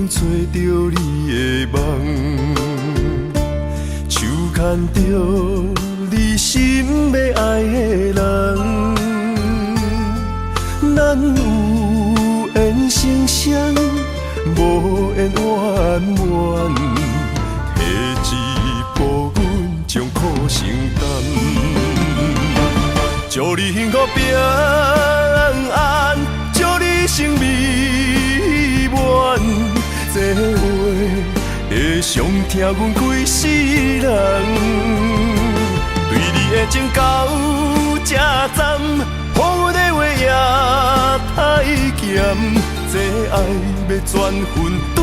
揣著你的夢，手牽著你心欲愛的人，咱有緣成雙，無緣圓滿，提一步阮將苦承擔，祝你幸福平安，祝你生美滿。這話會傷疼阮規世人，對你的情到這站，予阮的話也太鹹，這愛欲轉分對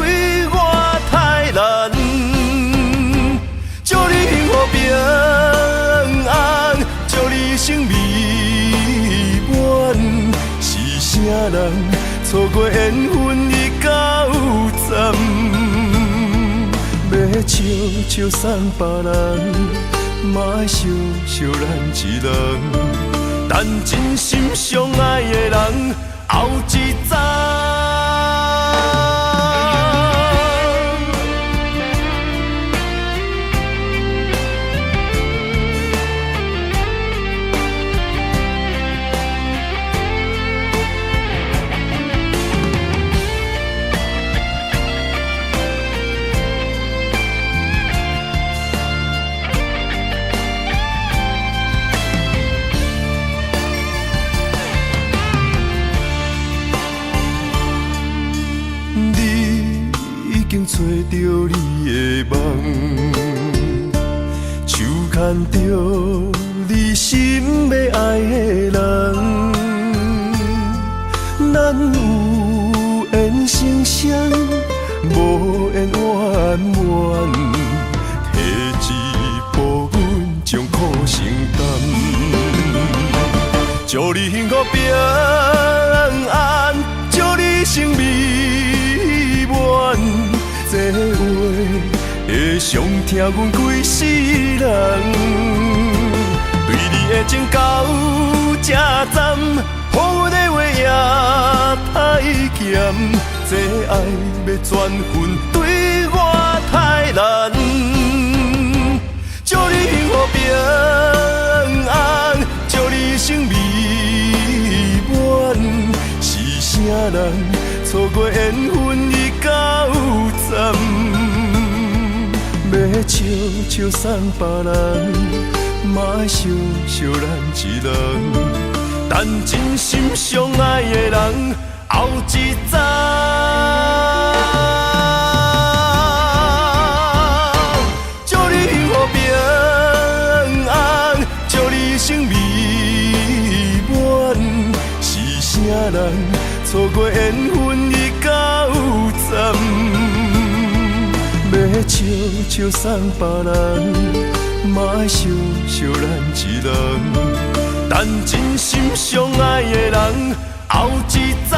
我太難。祝你幸福平安，祝你生美滿。是啥人錯過緣分已到站？欲笑笑送別人，嘛愛惜惜咱一人。等真心相愛的人，後一站。揣著你的夢，手牽著你心欲愛的人，咱有緣成雙，無緣圓滿，提一步阮將苦承擔，祝你幸福平安，祝你生美滿。這話會傷疼阮規世人，對你的情到這站，予阮的話也太鹹，這愛欲轉分對我太難。祝你幸福平安，祝你生美滿。是啥人錯過緣分已到站？欲笑笑送別人，嘛愛惜惜咱一人。等真心相愛的人，後一站。祝你幸福平安，祝你生美滿。是啥人錯過緣分已到站？欲笑笑送別人，嘛愛惜惜咱一人。等真心相愛的人，後一站。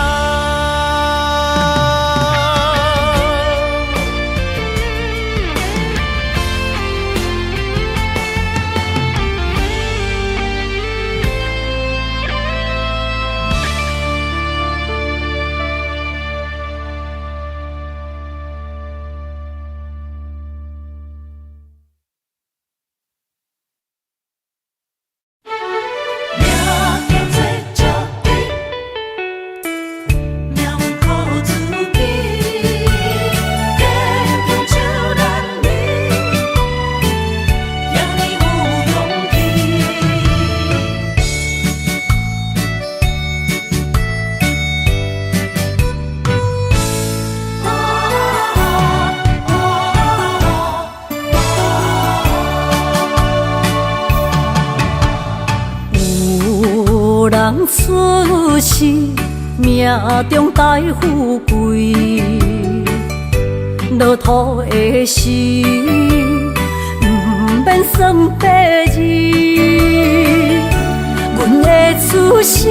出世，命中帶富貴，落土的時，毋免算八字。阮的出身，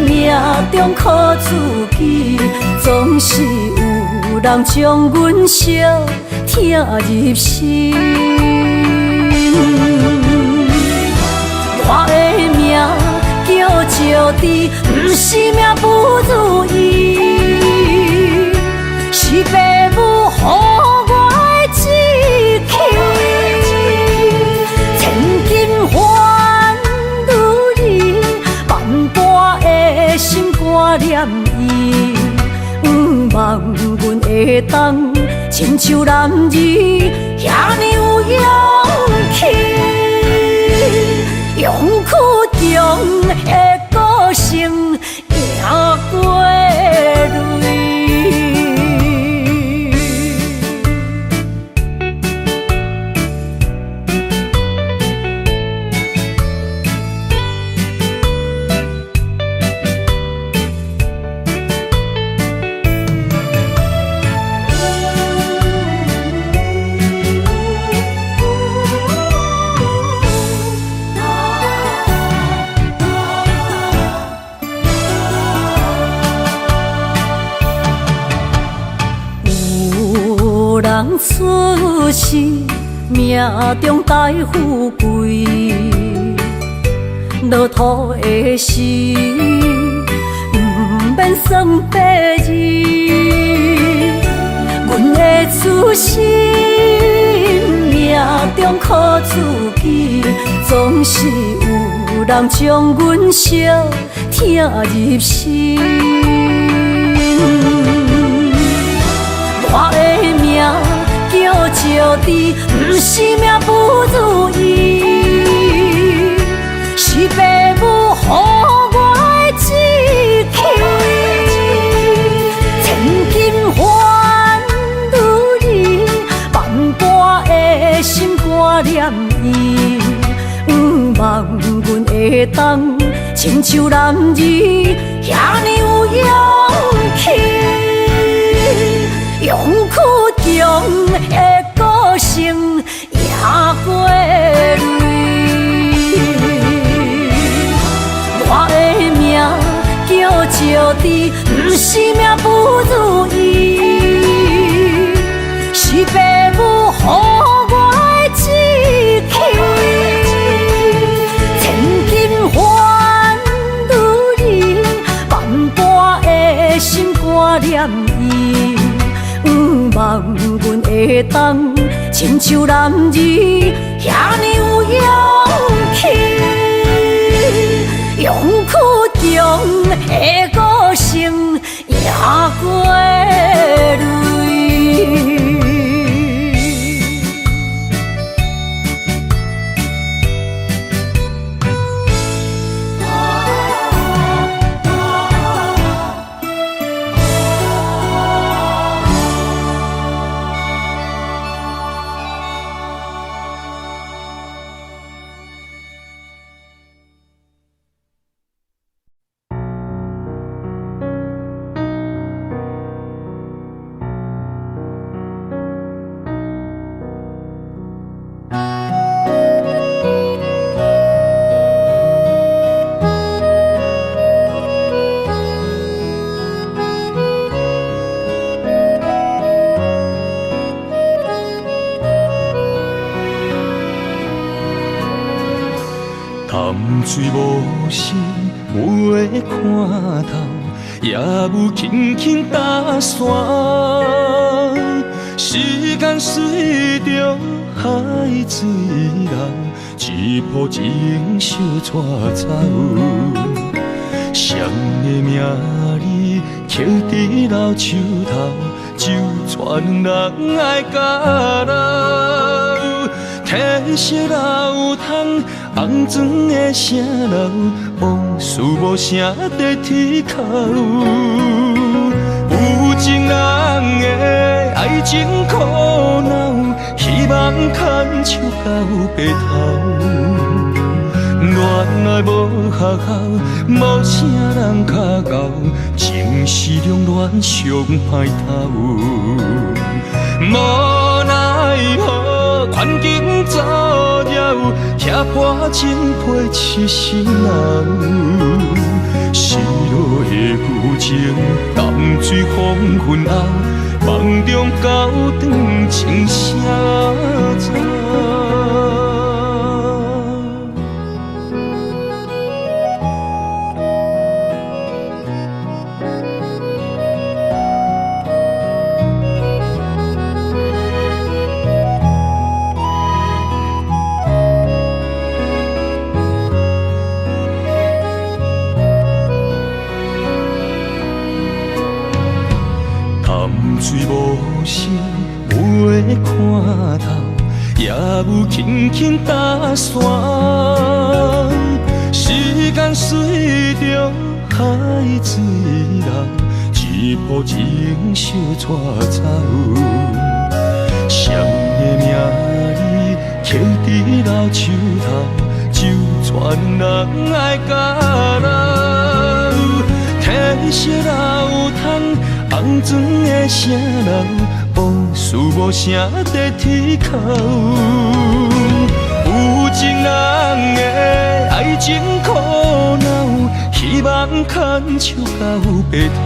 命中靠自己，總是有人將阮相疼入心。我的命叫石智，毋是命不如意，心肝念伊，毋望阮會當親像男兒遐爾有勇氣，勇氣中的個性贏過淚。有人出世，命中帶富貴，落土的時，毋免算八字。阮的出身，命中苦自己，總是有人將阮惜疼入心。我的名叫石智，毋是命不如意，是爸母予我的志氣。千金還女兒，萬般的心肝念伊，毋望阮會當親像男兒遐爾有勇氣。勇氣中的個性贏過淚。我的名叫石智，毋是命不如意，是爸母予我的志氣。千金還女兒，萬般的心肝念伊。毋望阮會當親像男兒遐爾有勇氣，勇氣中的個性贏過淚。淡水無心有的看透，也無輕輕打散。時間隨著海水流，一波情相帶走。誰的名字刻佇老樹頭，就帶兩人愛甲老。褪色老窗，紅磚的城樓，往事無聲在天口。有情人的愛情苦惱，希望牽手到白頭。戀愛無學校，無啥人較𠢕，情是兩戀上歹頭。無奈何環境造了，拆破情皮痴心人。失落的旧情，淡水黃昏後，夢中交轉情聲走。水無聲，霧的看頭，夜霧輕輕打散。時間隨著海水流，一波情相帶走。誰的名字刻佇老樹頭，就傳人愛甲老。天色老窗，紅妝的城樓，往事無聲在天口。有情人的愛情苦惱，希望牽手到白頭。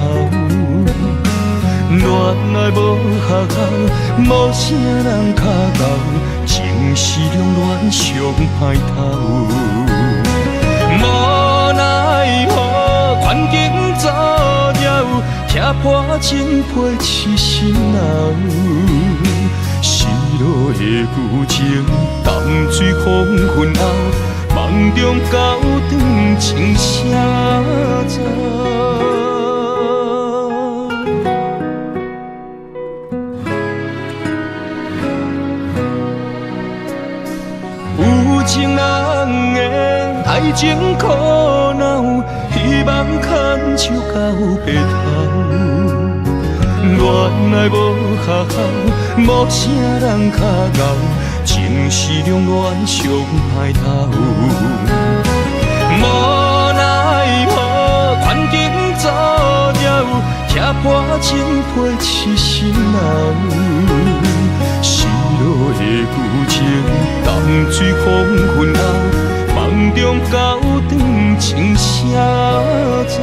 戀愛無學校，無啥人較𠢕，情是兩戀上歹頭。無奈何環境造了，拆破情批痴心流。失落的舊情，淡水黃昏後，夢中交轉情寫走。有情人的愛情苦惱，希望牽手到白頭。戀愛無學校，無啥人較𠢕，情是兩戀上歹頭。無奈何環境造了，拆破情批痴心流。失落的舊情，淡水黃昏後，夢中交轉情寫走。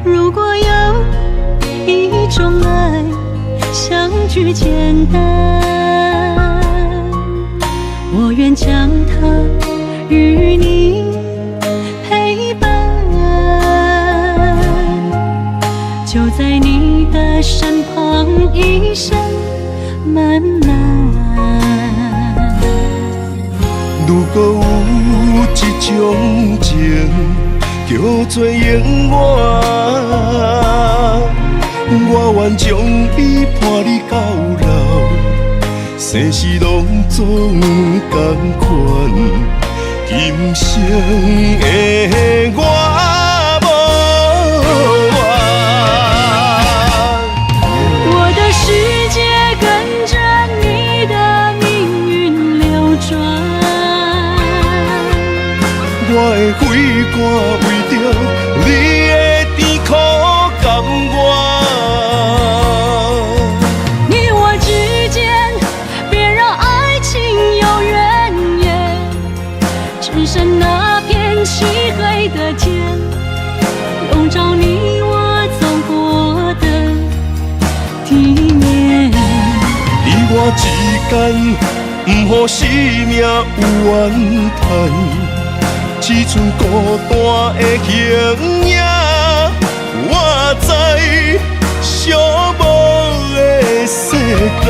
如果有一種愛，相聚簡單，我願將它與你陪伴，就在你的身旁，一生漫漫。如果有一種情，叫做永遠，我願將伊伴你到老，生死攏總仝款，今生的我無怨。我的世界跟着你的命運流轉，我的血汗為著你的甜苦甘願。你我之間，別讓愛情有怨言，只剩那片漆黑的天，籠罩你我走過的地面。你我之間，毋予生命有怨嘆，只剩孤單的形影。我知寂寞的世間，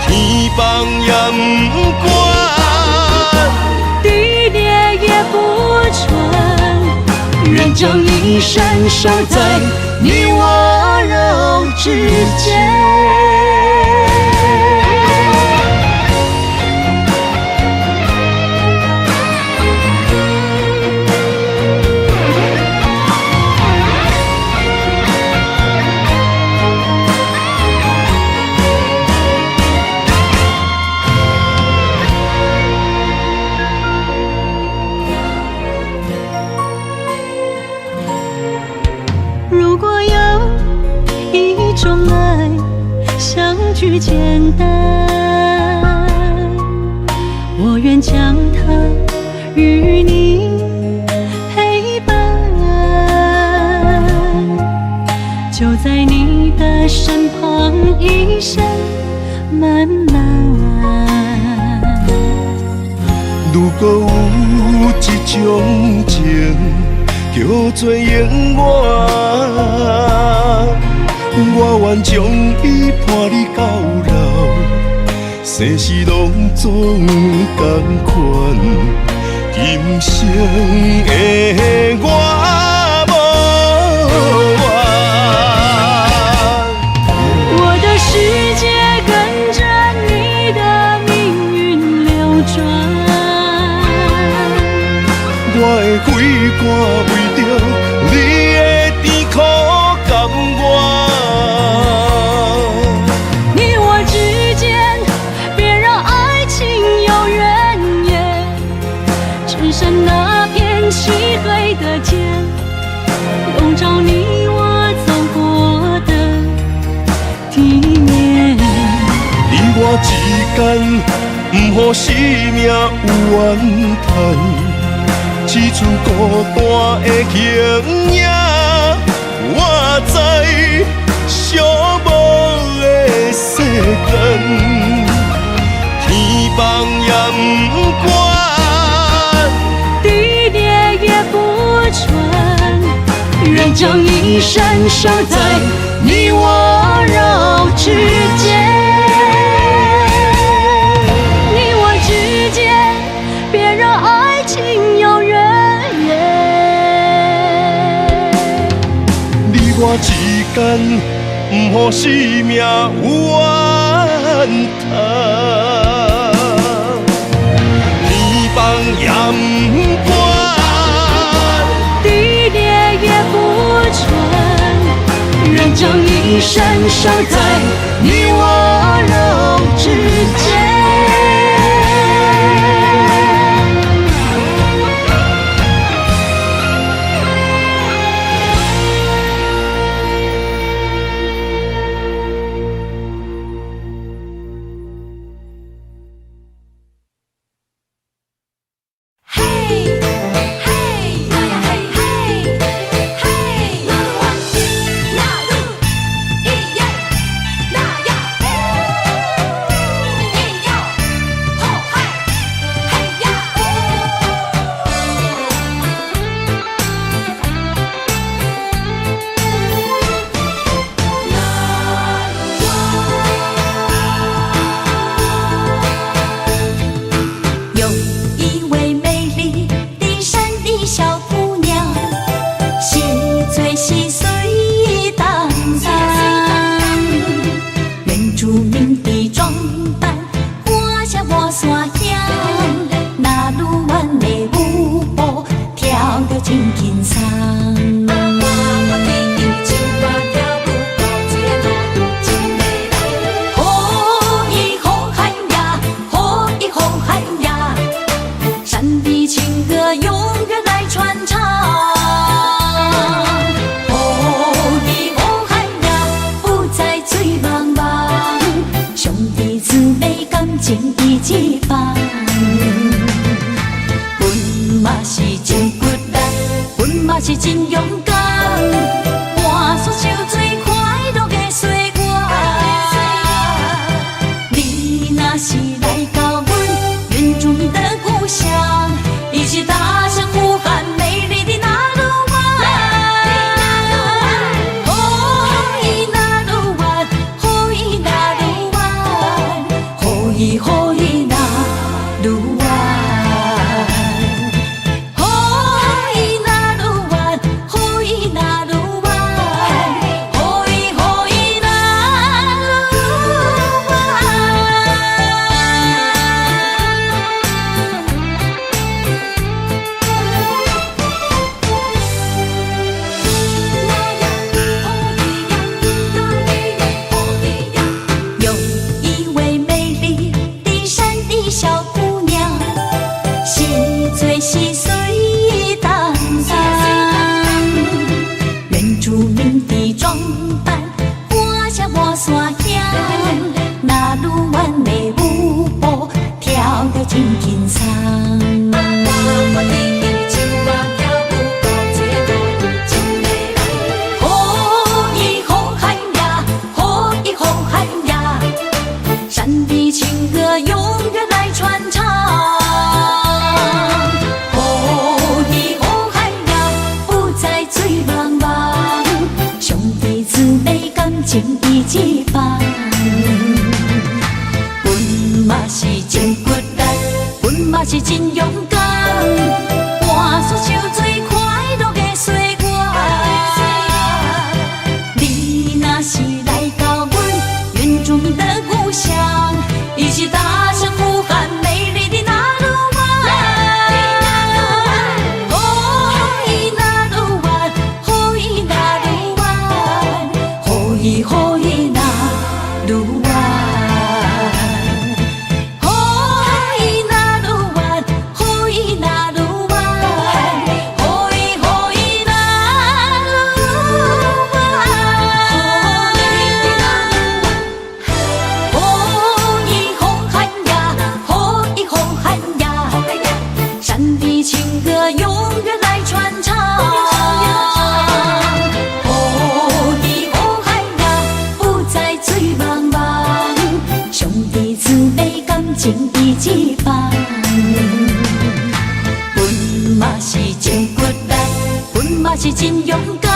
天崩也毋管，地裂也不穿，願將一生守在你溫柔之間。去簡單。我願將它與你陪伴，就在你的身旁，一生漫漫。如果有一種情，叫做永遠，我願將伊伴你到老，生死攏總仝款，今生的我無怨。我的世界跟着你的命運流轉。我的血汗為著你的甜苦甘願。你我之間，別讓愛情有怨言，只剩那片漆黑的天，籠罩你我走過的地面。你我之間，毋予生命有怨嘆，只剩孤單的形影，活在寂寞的世間，天崩也毋管，地裂也不穿，願將一生守在你我肉之間。你我之間，別讓愛情有怨言。你我之間，毋予生命有怨嘆，天崩也毋管，地裂也不穿，願將一生守在你我肉之間。嘿，嘿，那呀嘿嘿，嘿，那魯哇，那魯，咿耶，那呀，咿喲，吼嗨，嘿呀。有一位美麗的山裡小姑娘，細嘴細水當當，原住民的裝扮，我像我山鄉，納魯灣的舞步跳得真輕鬆。吼咿吼嗨呀，吼咿吼嗨呀，山的情歌永遠來傳唱。吼咿吼嗨呀，不再醉茫茫，兄弟姊妹感情一起放。阮嘛是真骨力，阮嘛是真勇敢，跋山涉水快樂的歲月。你若是來到阮原住民的故鄉，一起大聲呼喊美麗的納魯灣。吼咿納魯灣，吼咿納魯灣，吼咿吼咿納魯灣。吼咿納魯灣，吼咿納魯灣，吼咿吼咿納魯灣。嘛是真勇敢，換煞像最快樂的歲月。你若是來到阮原住民的故鄉，一起大聲呼喊美麗的納魯灣。哦咿納魯灣，哦咿納魯灣，哦咿哦咿納魯灣。哦咿納魯灣，哦咿納魯灣，哦咿哦咿納魯灣。哦咿吼喊呀，哦咿吼喊呀，山的情歌永遠來傳唱。哦咿吼喊呀，不再醉茫茫，兄弟姊妹感情一起放。阮嘛是真骨力，阮嘛是真勇敢，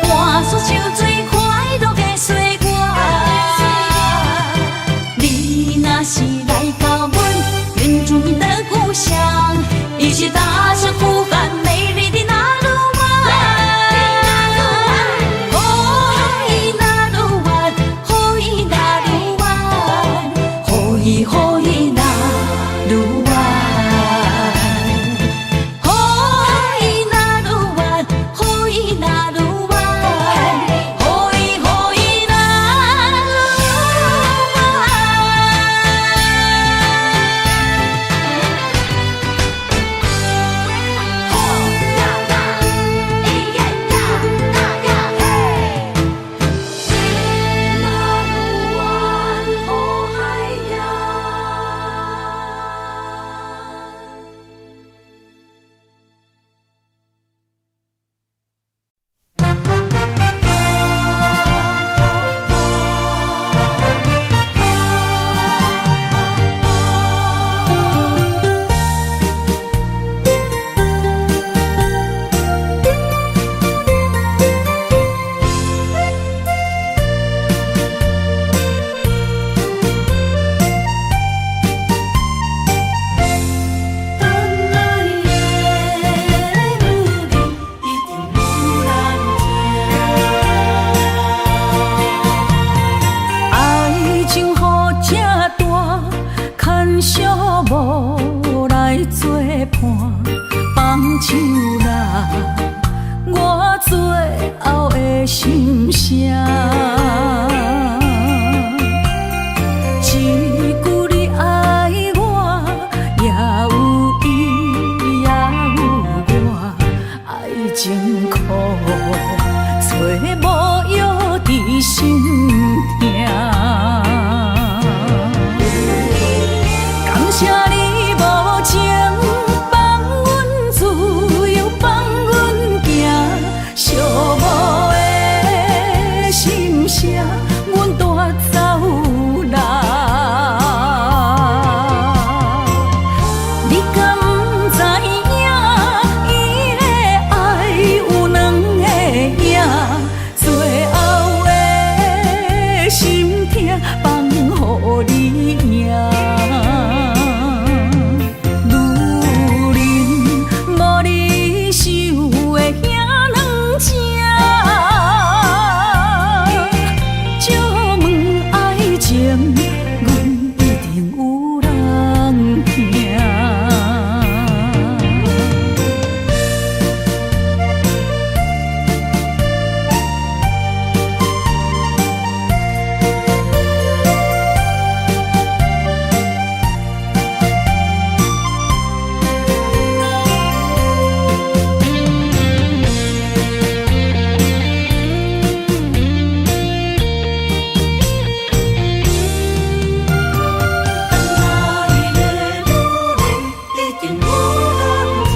換煞像最快樂的歲月。你若是來到阮原住民的故鄉，一起大聲呼喊美麗的納魯灣。哦咿納魯灣，哦咿納魯灣，哦咿哦咿納魯灣。哦咿納魯灣，哦咿納魯灣，哦咿哦咿納魯灣。吼呀呀，咿耶呀，那呀嘿，納魯灣吼海呀。等來的女人一定有人疼。愛情予這大，牽小無來作伴，放手啦，我最後的心聲。一句你愛我，也有伊，也有我，愛情苦，找無藥治心疼。感謝你無情，放阮自由，放阮行，寂寞的心聲，阮帶走啦。你敢知影？伊的愛有兩个影，最後的心疼放予你贏。女人無你想的遐軟情，借問愛情，阮一定有人疼。等來的女人一定有人疼。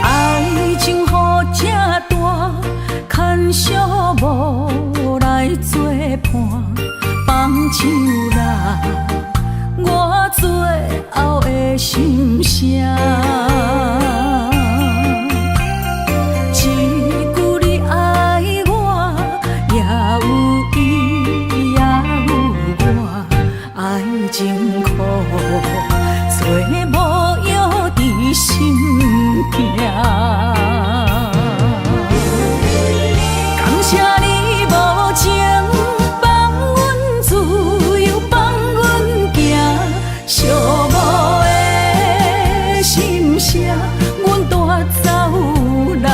愛情予這大，牽小無來作伴，放手啦，我最後的心聲。一句你愛我，也有伊，也有我，愛情苦，找無藥治心痛。感謝你無情，放阮自由，放阮行，寂寞的心聲，阮帶走人。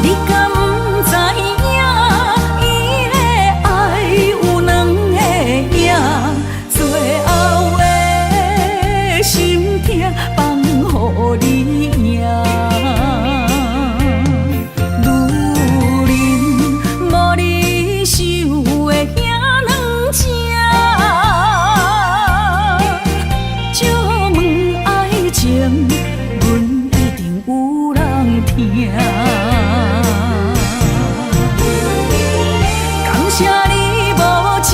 你敢知影？伊的愛有兩个影，最後的心痛放予你贏。女人無你想的遐軟情，借問愛情，阮一定有人疼。感謝你無情，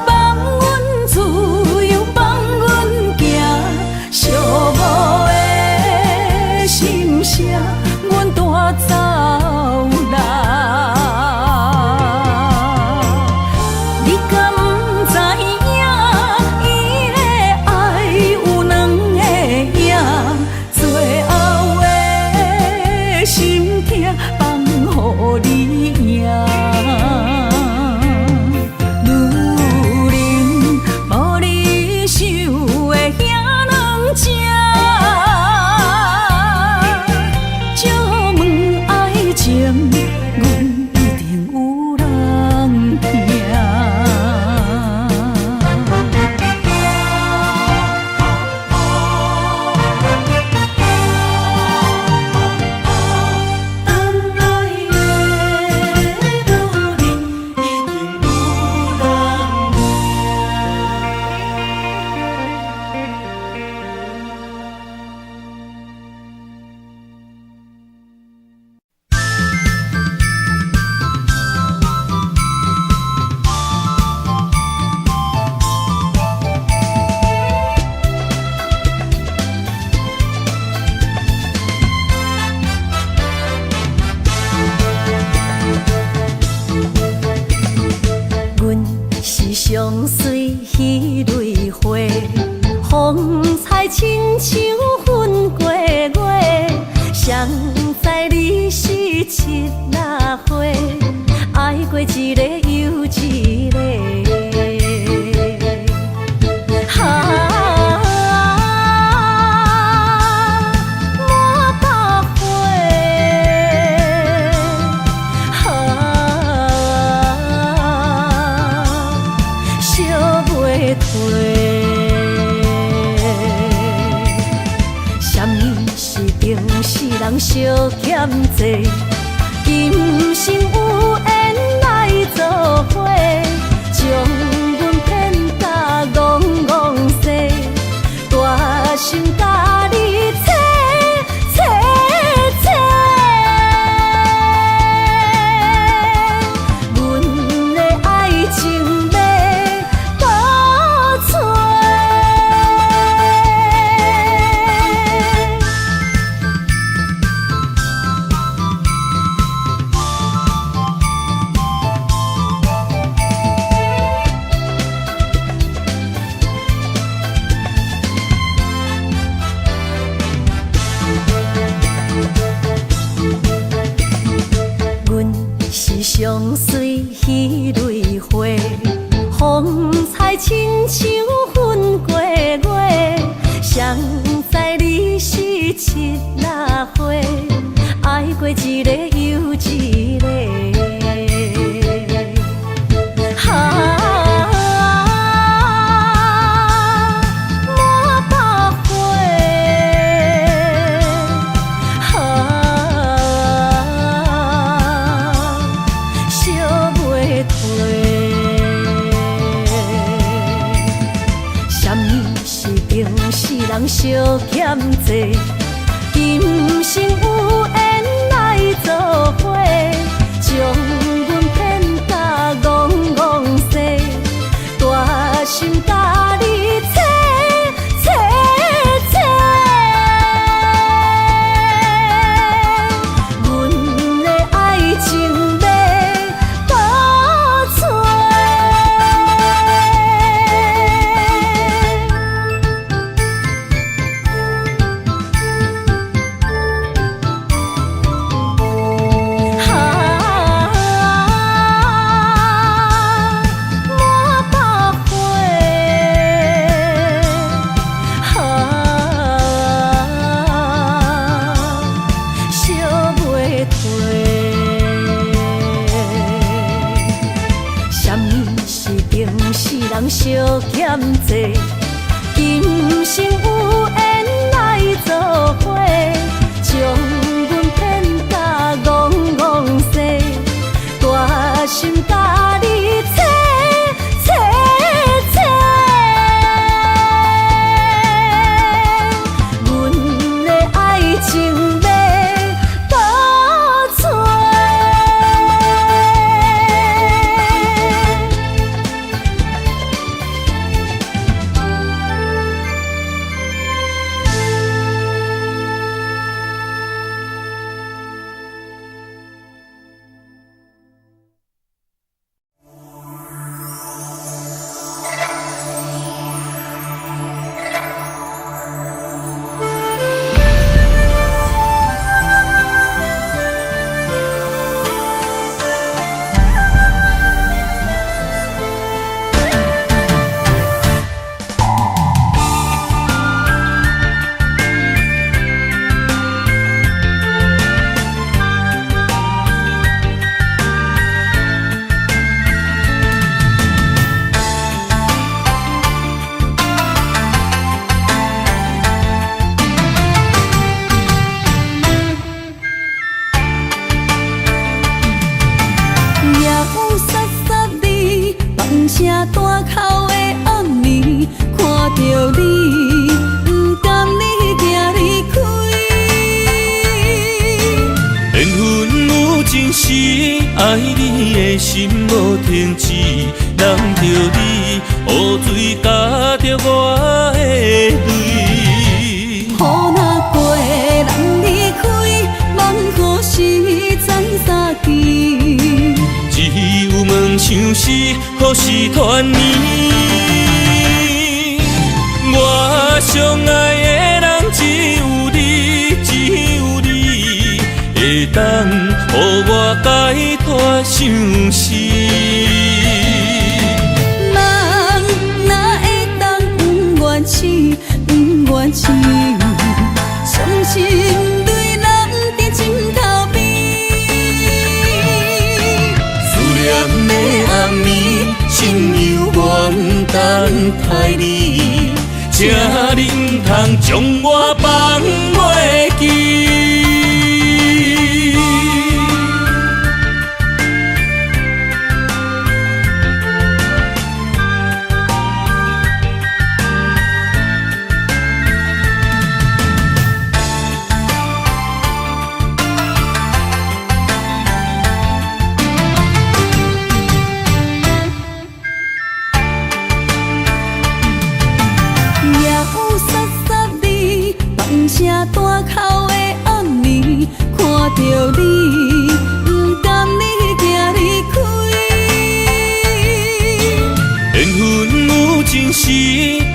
放阮自由，放阮行，寂寞的心聲，阮帶走人。你敢知影？伊的愛有兩個影，最後的心痛放予你贏。女人無你想的遐軟情，借問愛情，阮一定有人疼。等來的女人一定有人疼。阮是上媠彼蕊花，風采親像粉過月。誰知你是七仔花，愛過一个又一个。啊，滿腹花，啊，燒袂褪。啥物是情死人相欠債？今生有緣來做伙，將阮騙甲戇戇西，大心共你切切切。阮的愛情欲倒揣。阮是上媠彼蕊花，風采親像粉過月。誰知你是七仔花，愛過一个又一个。啊，滿腹花，啊，燒袂褪。啥物是情死人相欠債？今生有緣來做伙，將阮騙甲戇戇西，大心共你切切切。阮的愛情欲倒揣。人相欠債，今生有緣來做伙，將阮騙甲戇戇踅，大心共你切切切，阮的愛情欲倒揣。夜雨潲潲你，放声大哭的暗暝，看著你，毋甘你行離開。緣分有情時，愛你的心無停止，攬著你，雨水咬著我的淚。雨若過，人離開，夢何時知三更？只有問相思，何時團圓？我上愛的人只有你，只有你，會當予我解脫相思。夢哪會當毋願醒，毋願醒，傷心淚湳佇枕頭邊。思念的暗暝，心猶原等待你，請你毋通將我放袂記。夜雨潲潲你，放聲大哭的暗暝，看著你，毋甘你行離開。緣分有情時，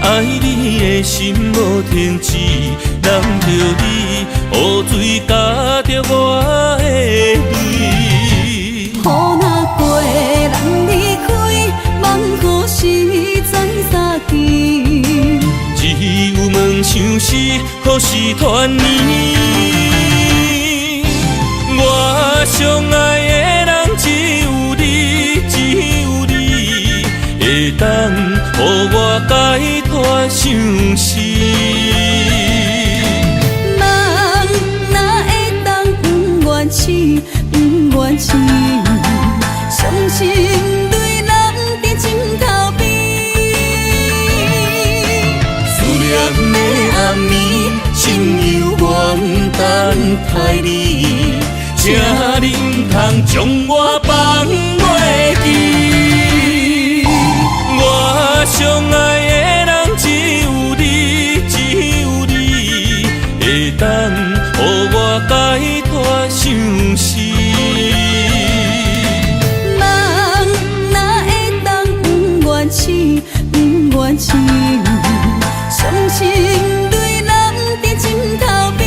愛你的心無停止，攬著你，雨水咬著我的淚。雨若過，人離開，夢何時知三更？只有問相思，何時團圓？我上愛的人只有你，只有你，會當予我解脫相思。夢哪會當毋願醒，毋願醒，傷心淚湳佇枕頭邊。思念的暗暝，心猶原等待你，請你毋通將我放袂記。我上愛的人只有你，只有你，會當予我解脫相思。夢哪會當毋願醒，毋願醒，傷心淚湳佇枕頭邊。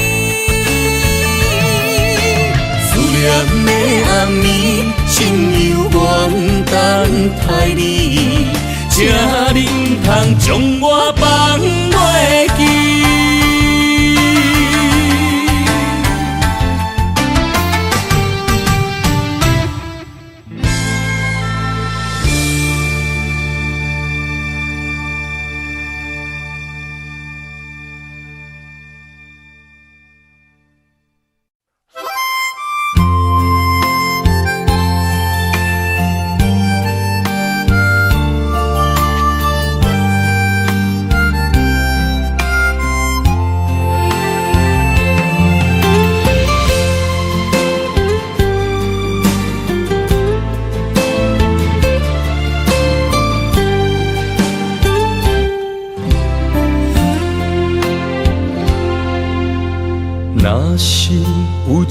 思念的暗暝，心猶原等待你，請你毋通將我放袂記。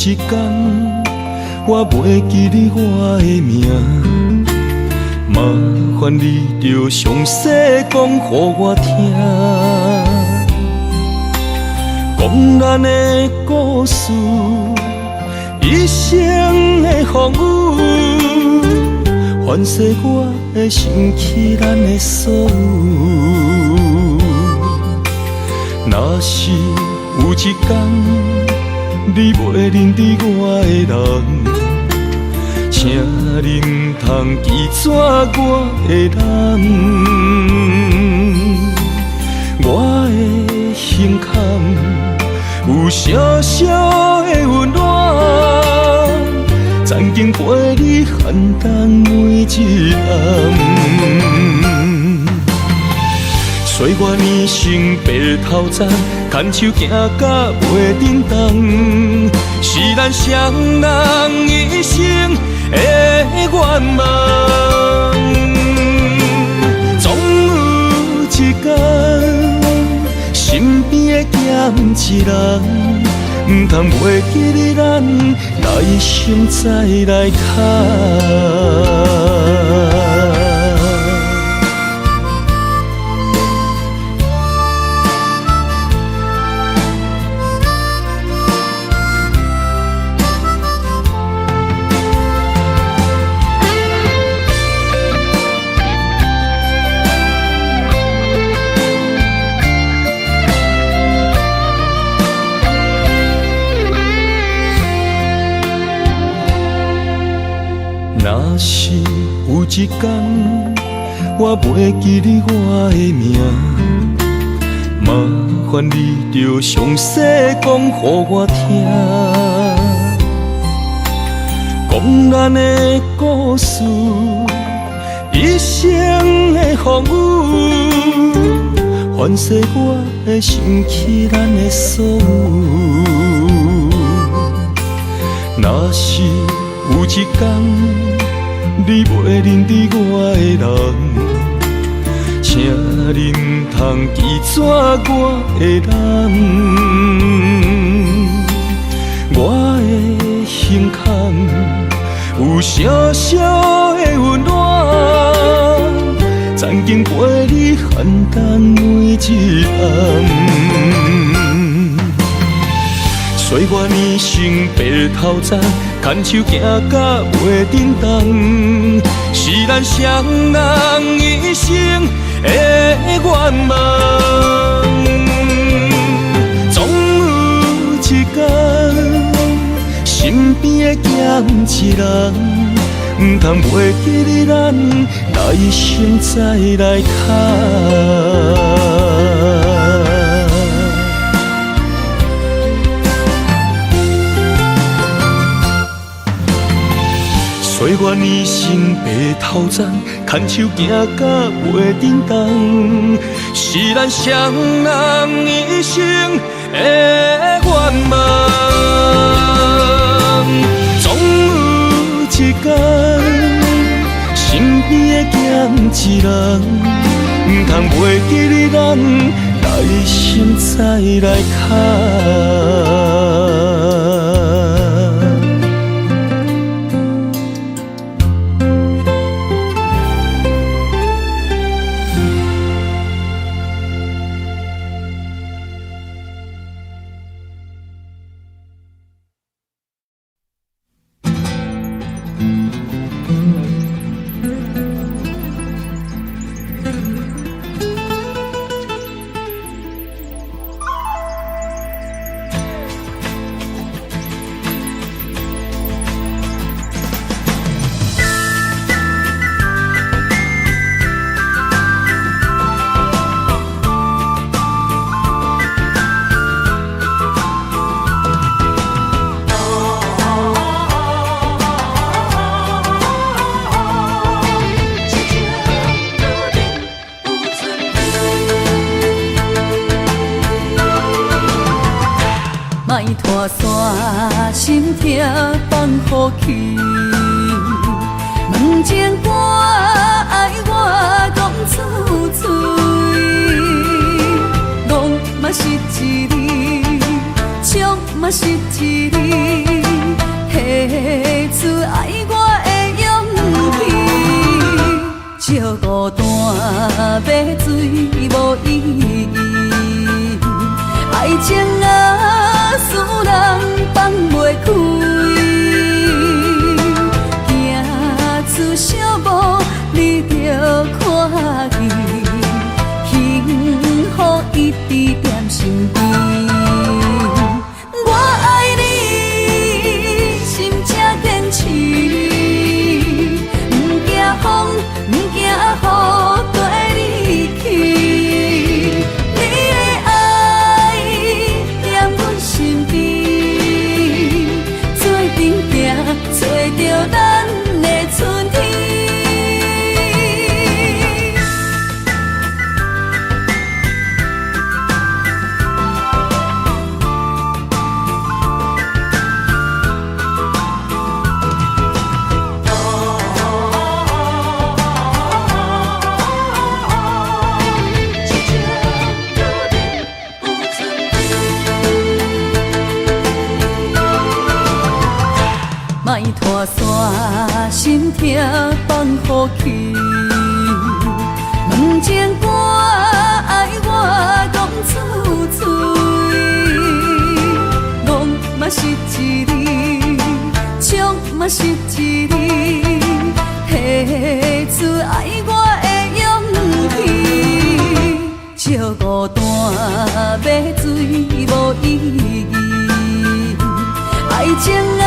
一工，我袂记得我的名，麻烦你著详细讲予我听，讲咱的故事，一生的风雨，凡世我会想起咱的所有。若是有一天，你袂认得我的人，请你毋通记住我的人。我的胸坎有小小的温暖，曾经陪你寒冬每一暗。岁月年成白头鬃，牵手行甲袂振动，是咱双人一生的愿望。总有一天，身边会减一人，毋通袂记得咱来生再来牵。若是有一天，我袂记得我的名，麻烦你著详细讲予我听，讲咱的故事，一生的风雨，凡世我会想起咱的所有。若是有一天，你袂认得我的人，请你毋通记住我的人。我的胸坎有小小的温暖，曾经陪你寒冬每一暗。岁月年成白头鬃，牵手行甲袂振动，是咱双人一生的愿望。总有一天，身边会减一人，毋通袂记得咱来生再来牵。岁月年成白头鬃，牵手行甲袂振动，是咱双人一生的愿望。总有一天，身边会减一人，毋通袂记得咱来生再来牵。莫拖线，心痛放予去。问情歌爱我讲出嘴，戆嘛是一字，笑嘛是一字。孤單欲醉無意義，愛情啊，使人放袂開，行出小步你就看見，幸福一直踮身邊。我愛你，心才堅持，毋驚風，毋驚雨，綴你去。你的愛踮阮身邊，做陣行，揣著咱的春天。痴情注定有春天。莫拖线，心痛放予去。问情歌愛我講出嘴，戆嘛是一字，衝嘛是一字，提出愛我的勇氣。笑孤單欲醉無意義，愛情啊，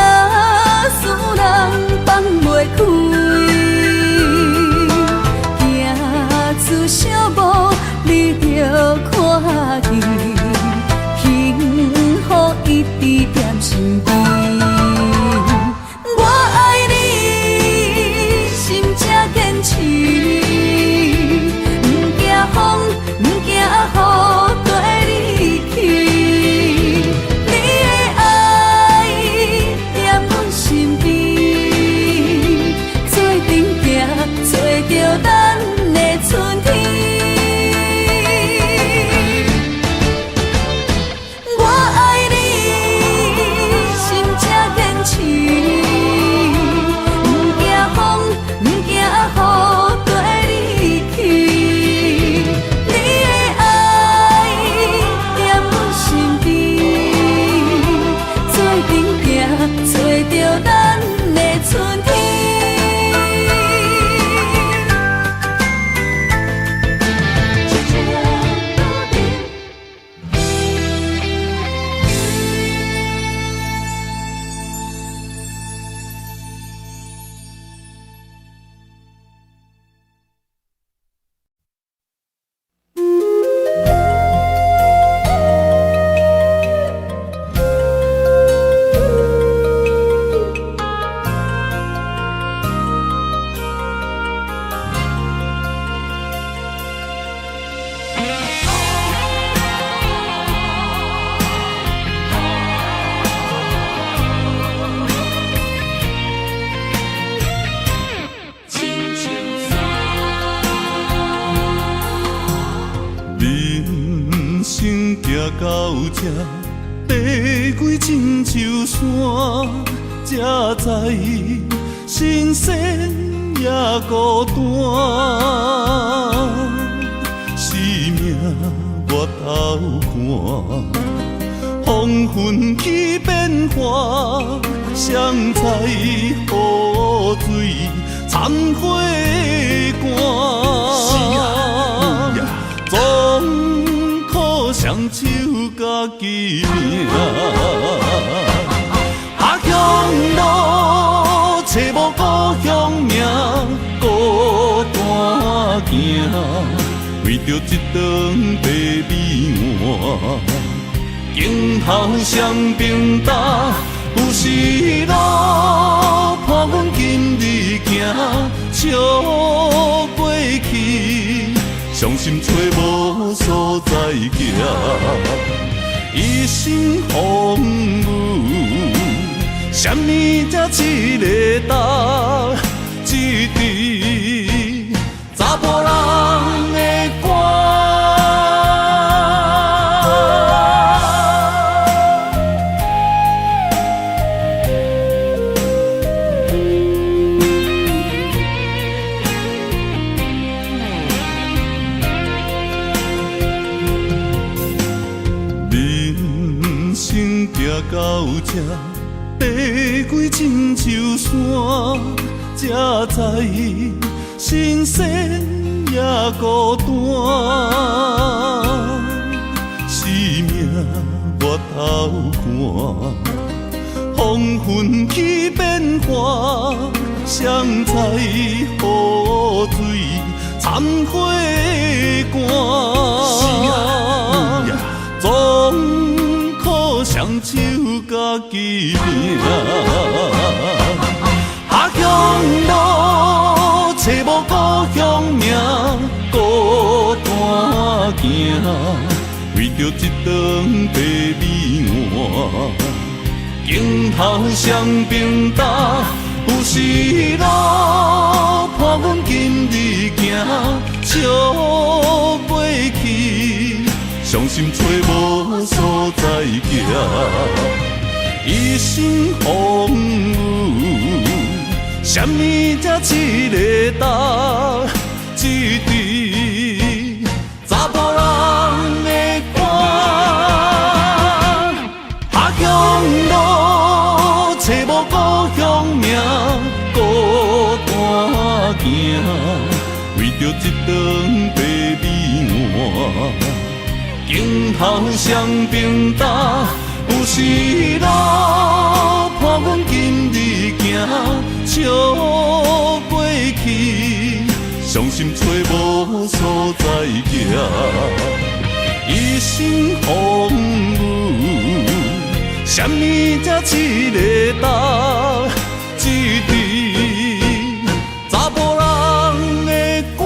使人放袂開，行出小步你就看見，幸福一直踮身邊。我愛你，心才堅持，毋驚風，毋驚雨，綴你去。你的愛踮阮身邊，做陣行，揣著咱的春天。我愛你，心才堅持，毋驚風，毋驚雨，綴你去。你的愛踮阮身邊，做陣行，揣著咱的春天。痴情注定。親像山。人生行到這，地位親像山，才知神仙也孤單。生命我头看，風雲起變化，誰知雨水摻火乾。總苦雙手家己命。他鄉路揣無故鄉名，孤單行，為著一頓白米碗，鏡頭雙平擔，有時路伴阮今日行，笑過去，傷心揣無所在行，一生風雨，啥物才一个担？一支查埔人的歌。到這，地鬼親像山，才知神仙也孤單。生命我头看，風雲起變化，誰知雨水摻火乾？總靠雙手家己拼。他鄉路揣無故鄉名，孤單行，為著一頓白米碗，鏡頭雙平擔，有時路伴阮今日行，笑過去，傷心揣無所在行，一生風雨，啥物才試會当？一支查埔人的歌。他鄉路揣無故鄉名，孤單行，為著一頓白米碗，鏡頭雙平擔，有時路伴阮今日行，笑過去，傷心揣無所在行，一生風雨，啥物才試會當？一支查埔人的歌。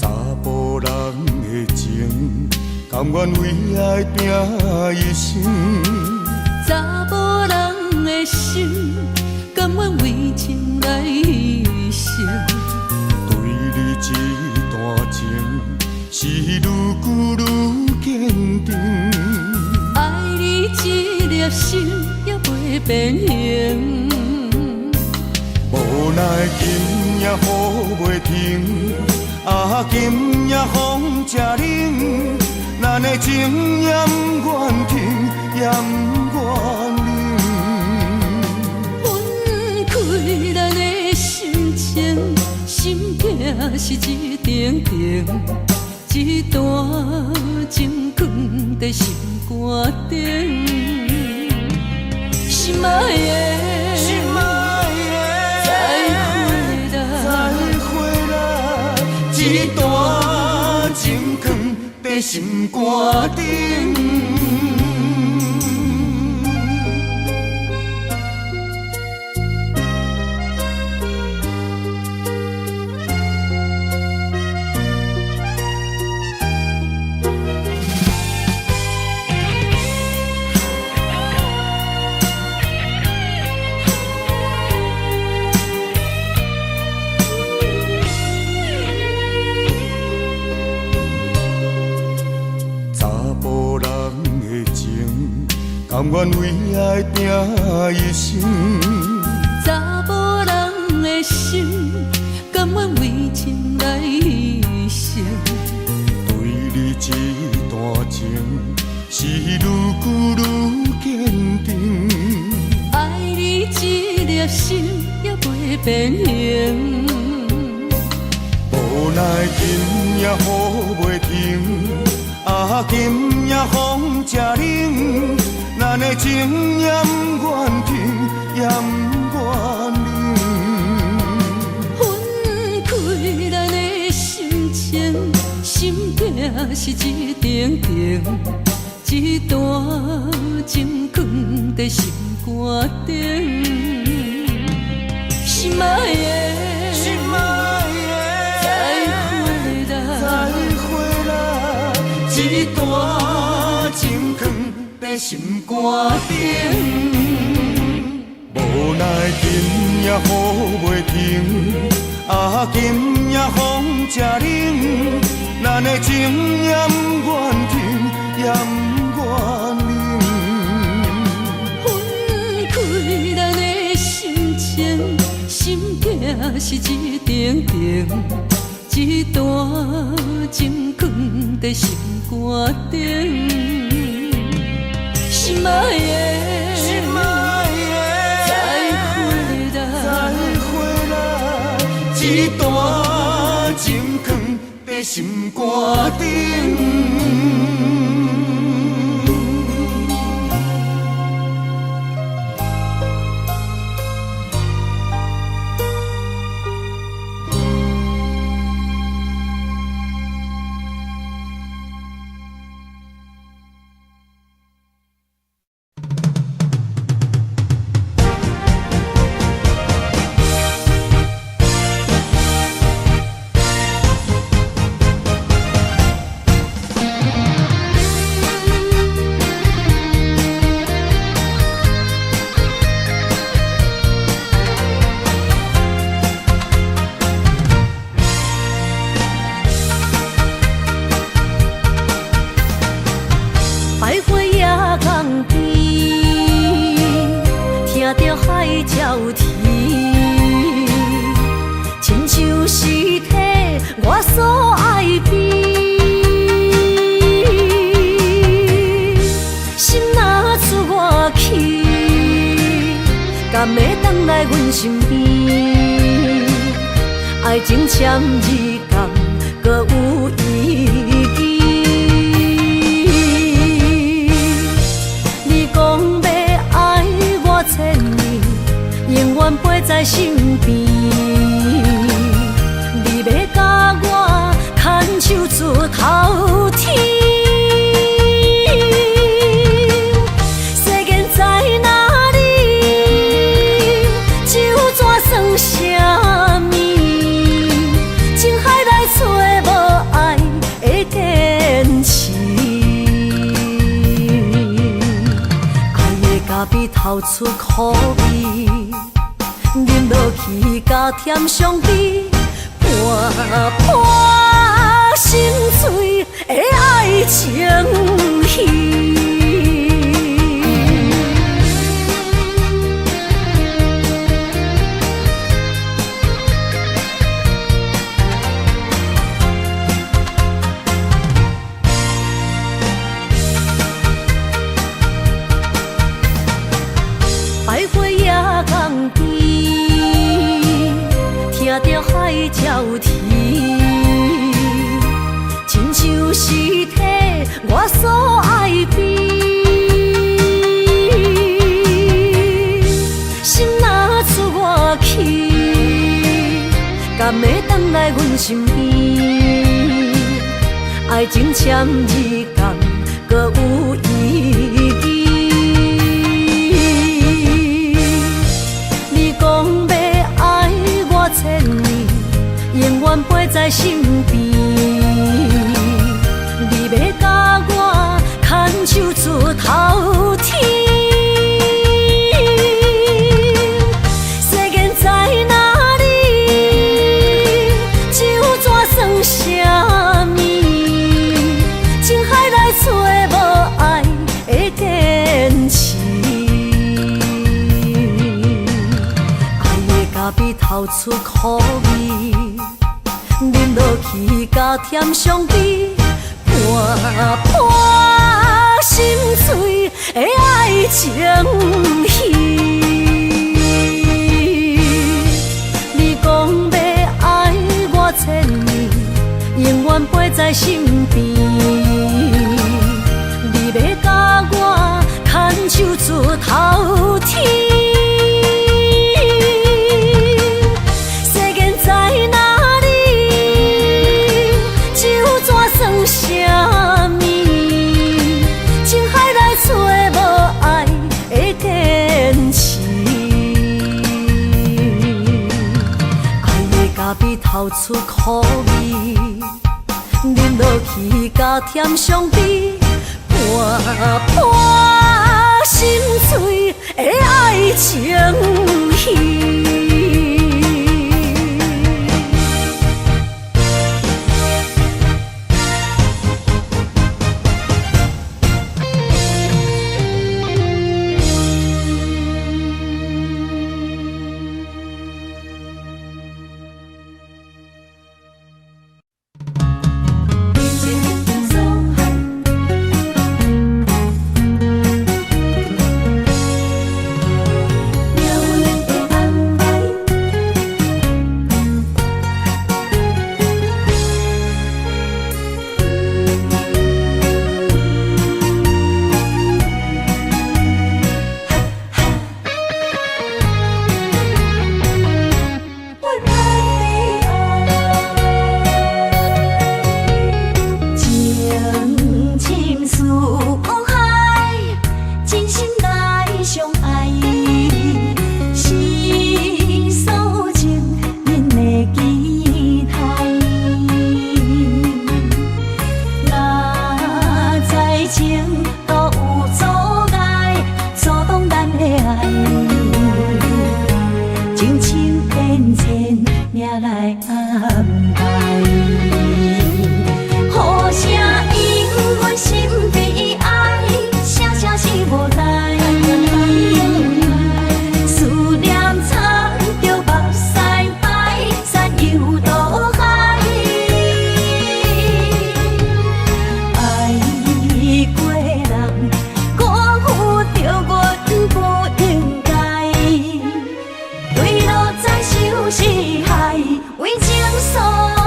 查埔人的情，甘願為愛拼一生。查埔人的心，甘願為情來犧牲。對你這段情，是愈久愈堅定。愛你這粒心也袂變形。無奈今夜雨袂停，啊，今夜風誠冷，咱的情也毋願停，也毋願冷。分開咱的心情，心疼是一定定，這段情囥佇心肝頂，心愛的，心愛的，再會啦，再會啦，這段情囥佇心肝頂。查埔人的情，甘願為愛拼一生。查埔人的心，甘願為情來犧牲。對你這段情，是愈久愈堅定。愛你這粒心也袂變形。無奈今夜雨袂停，啊，今夜風誠冷，咱的情也毋願停，也毋願冷。分開咱的是一阵情，一段情囥佇心肝顶。心爱的，心爱的，再会啦，再会啦，这段情囥佇心肝顶。无奈今夜雨袂停，啊今夜风正冷，咱的情也毋愿停，也毋愿冷。分开咱的心情，心惊是一阵情，一段情囥佇心肝顶。心爱的，心爱的，再会啦，再会啦，这段情囥佇心肝顶。百花野港边，听著海鸟啼，亲像是替我所爱悲。心若出外去，敢会转来阮身边？爱情签字敢阁有意义？你讲欲爱我千年，永远陪在身边。你欲共我牵手出头天。世间在哪里？酒怎算啥物？情海内找无爱的坚持。爱的咖啡透出苦味，饮落去加添伤悲，半破心碎的爱情戏。百花野港边，听著海鸟啼，亲像是替我所爱悲。心若出外去，敢会转来阮身边？爱情签字敢阁有意义？你讲欲爱我千年，永远陪在身边。你欲共我牵手出头天。世间在哪里？酒怎算啥物？情海内找无爱的坚持。爱的咖啡透出苦味，饮落去加添伤悲，半破心碎的爱情戏。你讲欲爱我千年，永远陪在身边。你欲共我牵手出头天。世间在哪里？酒怎算啥哭出苦味，啉落去加添傷悲，半半心碎的愛情戲。對落在相思海，為情所。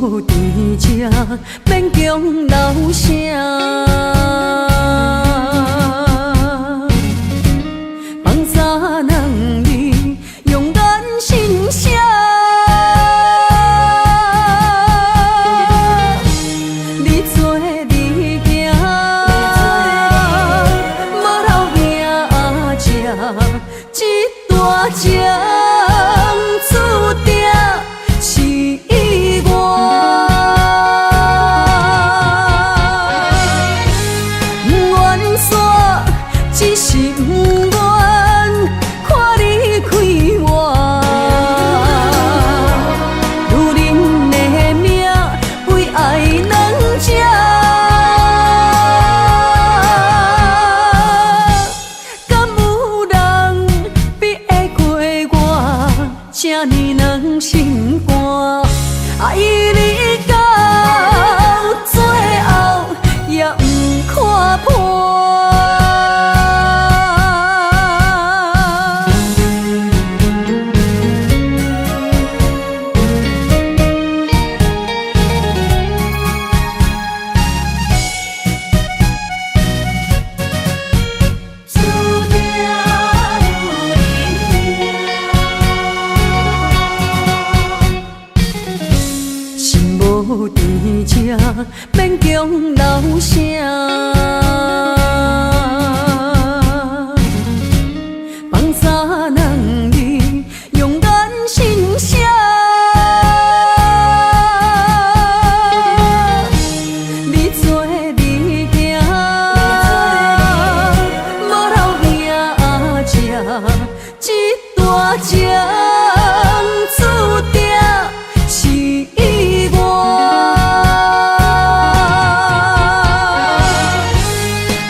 無佇這，勉強留啥？放三兩字，用眼神寫。你做你行，無留名這，這段情注定是意外。不願散，只是不願看你開活。女人的命，為愛兩者。敢有人比會過我？這呢軟心肝，愛你到最後也毋看破。注定有人心無佇這，勉強留啥？放三兩字，用眼神寫。你做你行，無留名這，這段情注定是意外。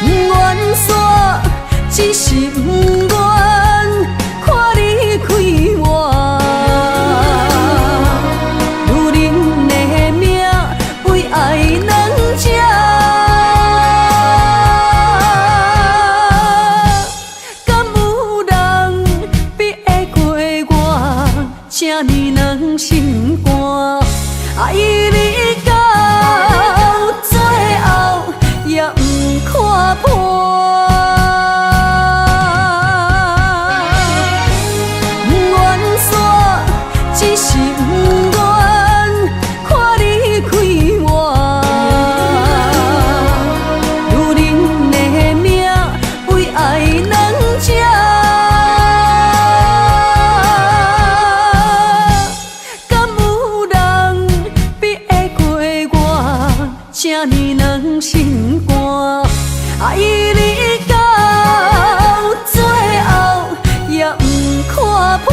不願散，只是不願看你開活。女人的命，為愛兩者。敢有人比會過我？這呢軟心肝，愛你到最後也毋看破。不願散，只是不願看你開活。女人的命，為愛兩者。敢有人比會過我？這呢軟心肝，愛你到最後也毋看破。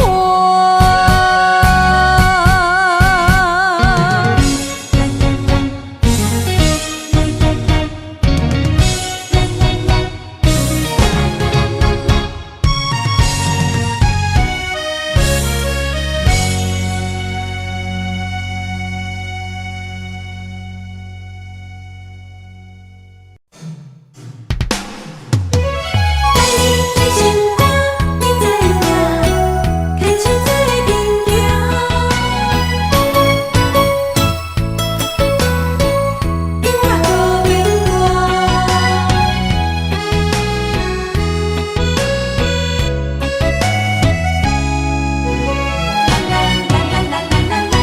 在你的身边，你知影，牵手做阵行，永远无变卦。啦啦啦啦啦啦啦。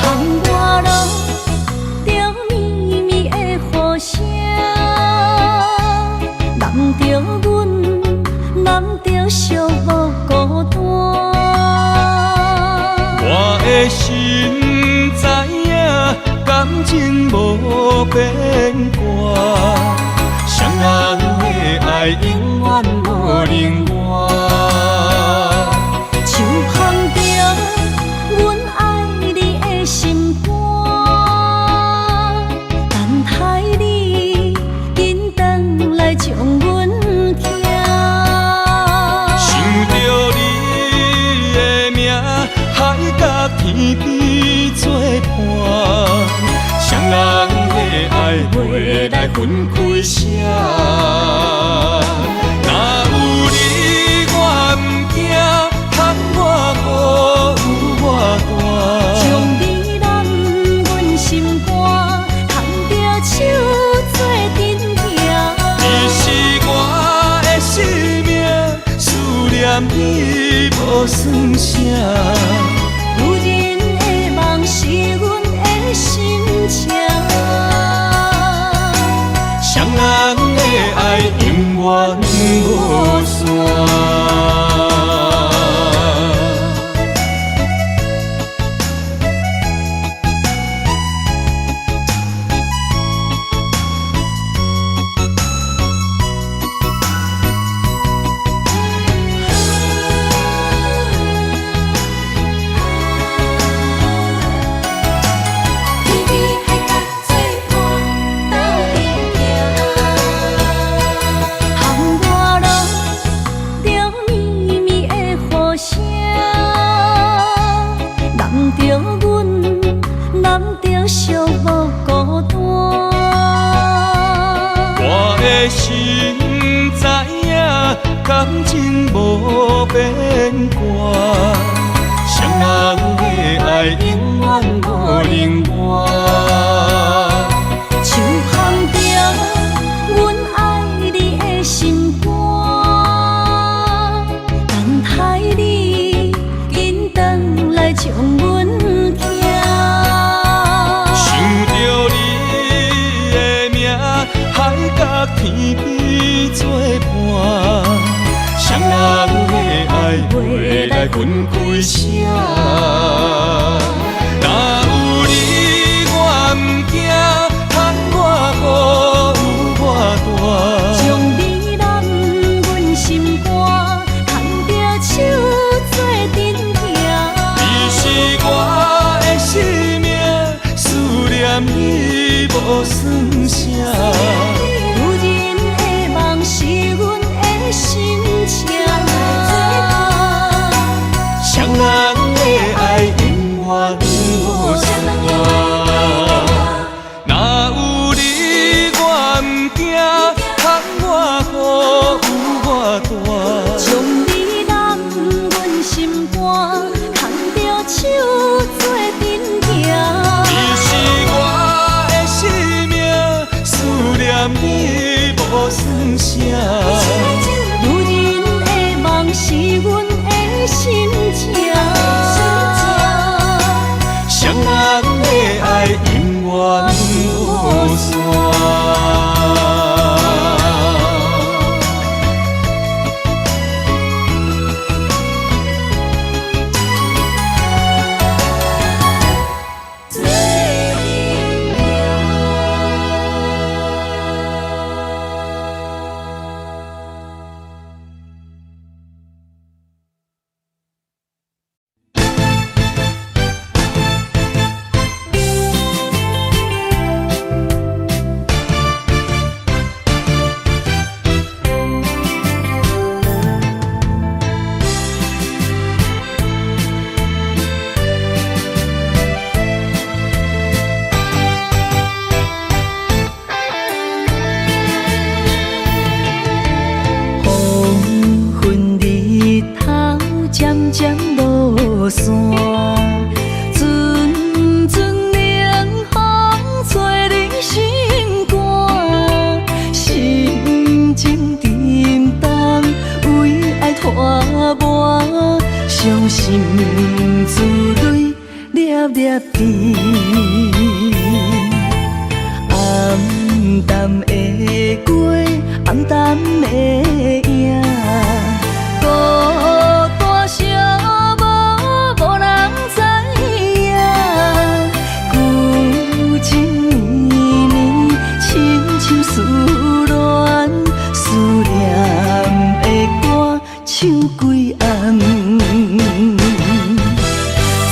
窗外落著绵绵的雨声，淋著阮，淋著寂寞孤單。我的心知影，感情無變卦，雙人的愛永遠無能換。手捧著阮愛你的心肝，等待你緊轉來將阮疼。想著你的名，海角天邊作伴，雙人的愛袂來分開捨。若有你我毋驚，窗外雨有念你無算啥。女人的夢是阮的心情。雙人的愛永遠無散。天边海角做伴，斗阵行。窗外落着绵绵的雨声，淋著阮，淋著寂寞孤單。我的心知影，感情無變卦，雙人的愛永遠無能換。手捧著阮愛你的心肝，等待你緊轉來將阮疼。想著你的名，海角天邊作伴，雙人的愛袂來分開捨。若有你我毋驚，窗外雨有偌大。將你攬阮心肝，牽著手做陣行。你是我的生命，思念你無算啥。女人的夢是阮的心情。雙人的愛永遠無散。若有你我毋驚，窗外雨有偌大。將你攬阮心肝，牽著手做陣行。你是我的生命，思念你無算啥。女人的夢是阮的心情。雙人的愛永遠無散。做阵行。黃昏日頭漸漸落山，陣陣冷風吹人心肝，心情沉重，為愛拖磨，傷心珠淚粒粒滴。暗淡的街，暗淡的影，孤單寂寞無人知影。舊情綿綿，親像思戀，思念的歌唱規暗。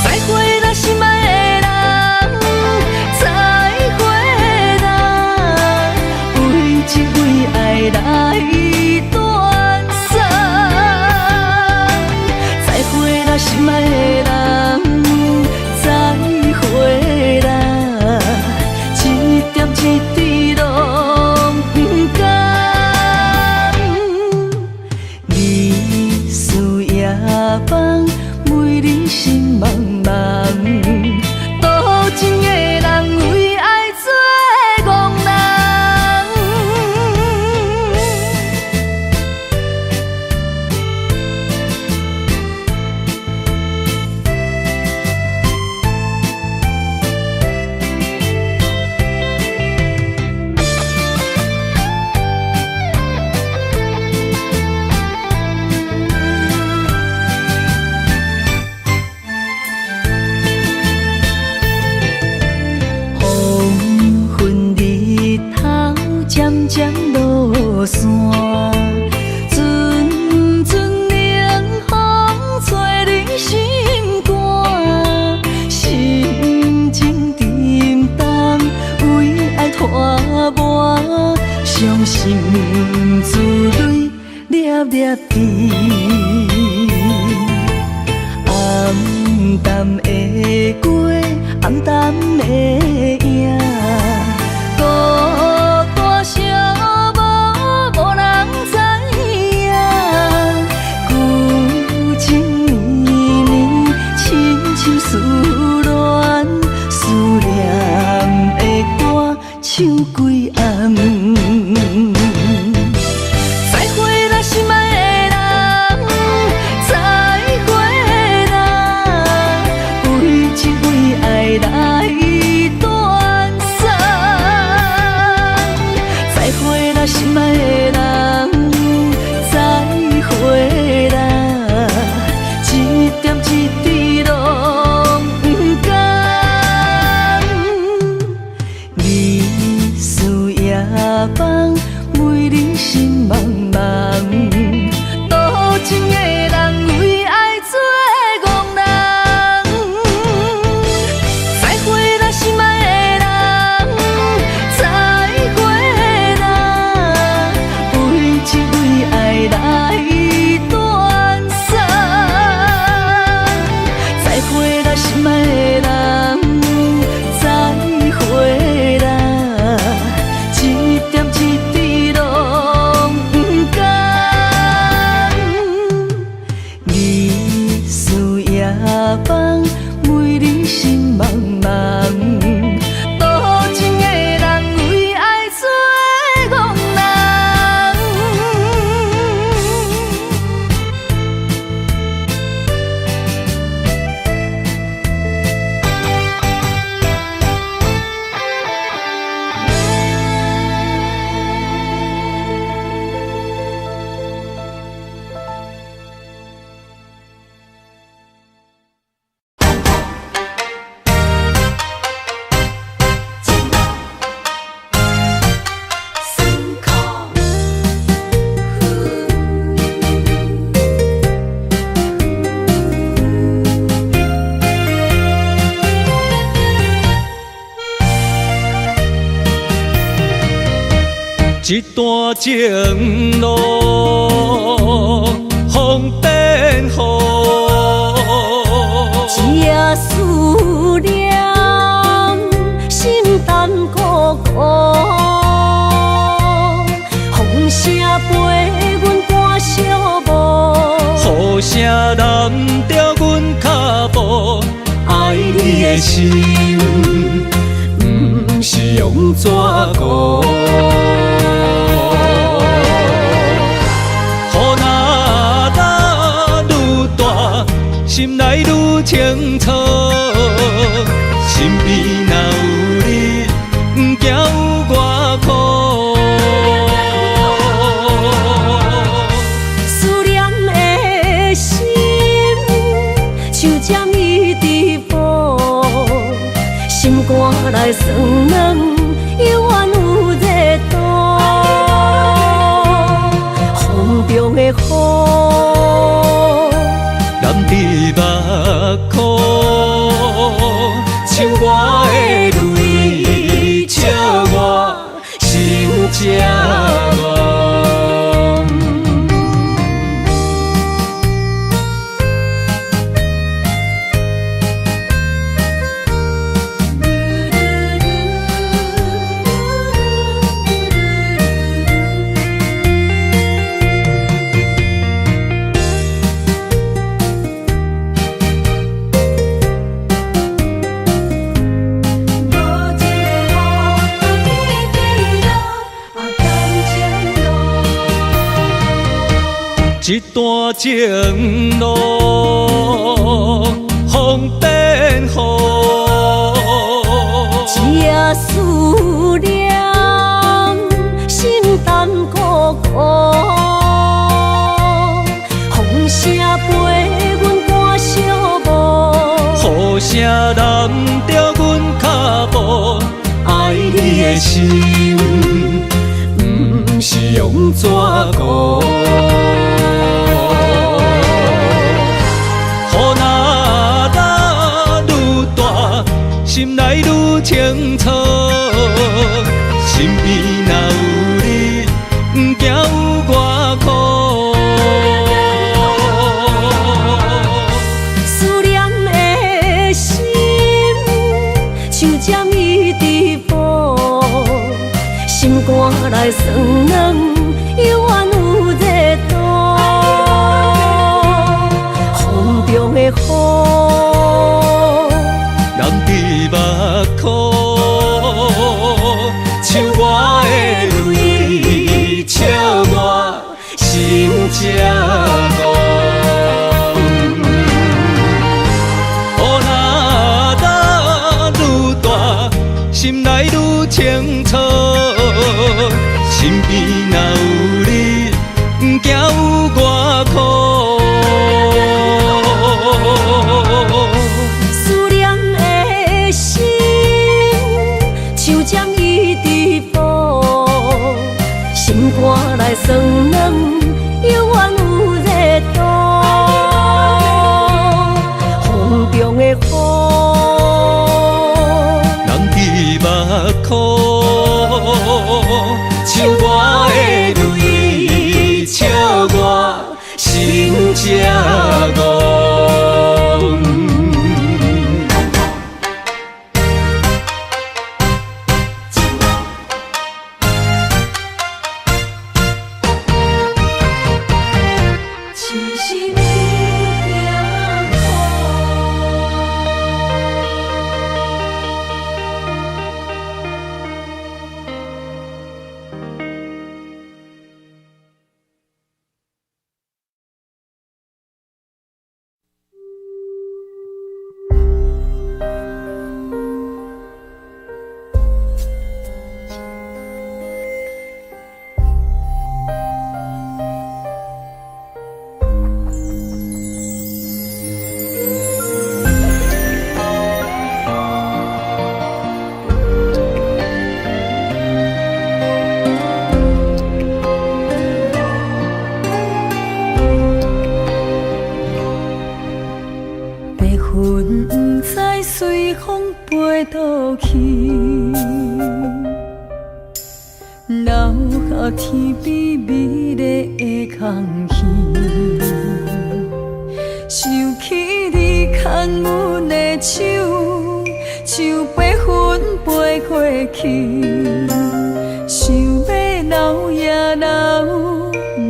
再會啦，心愛的人，再會啦，為一位愛來斷。傷心珠淚粒粒滴。暗淡的過，暗淡的影，孤單寂寞無人知影。舊情年年深深思戀，思念的歌唱規暗。再會啦，心愛的人，再會啦，為情為愛來斷送。再會啦，心愛的人，再會啦，一點一滴攏毋甘。日思夜夢，美麗心茫茫。多情的人為愛做戇人。再會啦，心愛的人，再會啦，為情為愛來斷送。再會啦，心愛的人，再會啦，一點一滴攏毋甘。日思夜夢，美麗心茫茫。多情的人為愛做戇人。一段情路，風變雨。一夜思念，心淡孤孤。風聲陪阮趕小步，雨聲淋著阮跤步，愛你的心，毋是用紙糊。雨若落愈大，心內愈清楚。身邊若有你，毋驚有偌苦。思念的心，像針一直補，心肝內酸軟，猶原有熱度。風中的雨，淋佇目眶，像我的淚，笑我心這戇。無一个雨滴滴落，啊感情路。一段情路，風變雨。一夜思念，心淡孤孤。風聲陪阮趕小步，雨聲淋著阮跤步，愛你的心，毋是用紙糊。雨若落愈大，心內愈清楚。身邊若有你，偌苦。思念的心，像針伊伫補，心肝內酸軟，猶原有熱度。風中的雨，人佇目箍，像我的淚，笑我心這戇。雨若落愈大，心內愈清楚。身邊若有你，毋驚有偌苦。思念的心，像針伊佇補，心肝內酸軟，猶原有熱度。風中的雨，人佇目箍，像我的淚，笑我心這戇。一心惊苦。白雲毋知隨風飛倒去，留下天邊美麗的空虛。想起你牽阮的手，像白雲飛過去，想欲留也留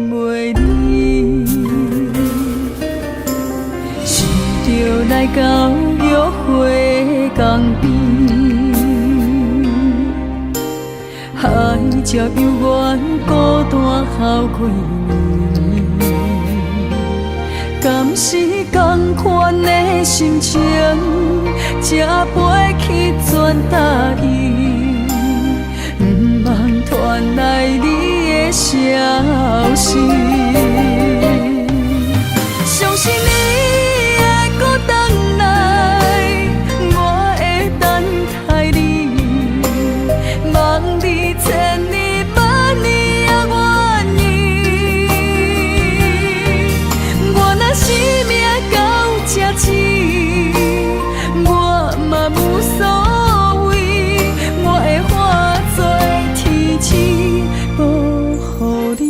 袂離。想著來到約會江邊，海角猶原孤單好幾年，敢是仝款的心情，才飛去全台伊，毋茫傳來你的消息。相信你會閣轉來，我會等待你，望你千年萬年也願意。我若生命到這止，我嘛無所謂，我會化作天使保護你。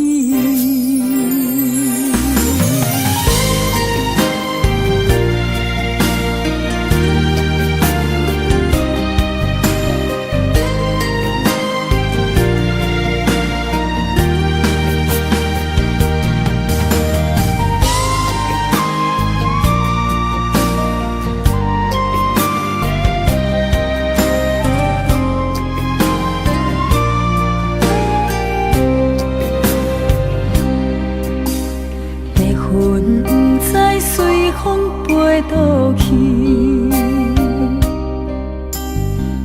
白雲毋知隨風飛倒去，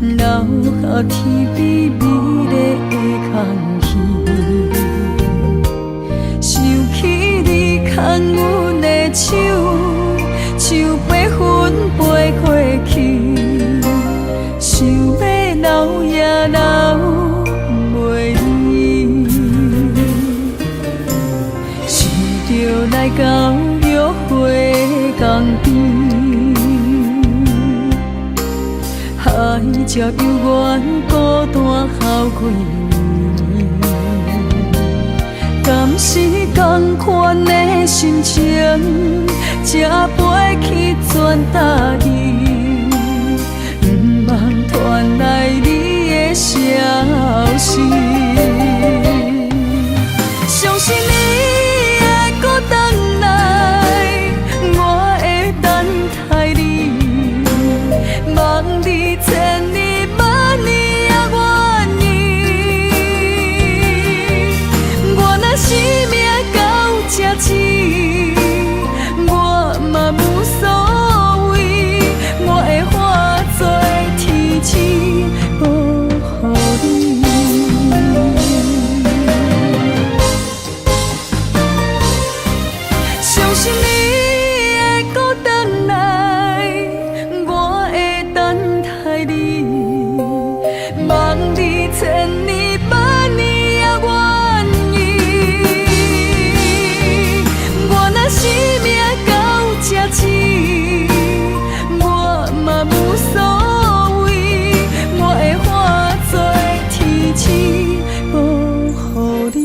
留下天邊美麗的空虛。想起你牽阮的手，像白雲飛過去，想欲留也留袂離。想著來到約會江邊，海角猶原孤單好幾年，敢是仝款的心情，才飛去全台語，毋茫傳來你的消息。相信你會閣轉來，我會等待你，望你千年萬年也願意。我若生命到這止，我嘛無所謂，我會化做天使保護你。相信你會閣轉來，我會等待你，望你千年萬年也願意。我若生命到這止，我嘛無所謂，我會化做天使保護你。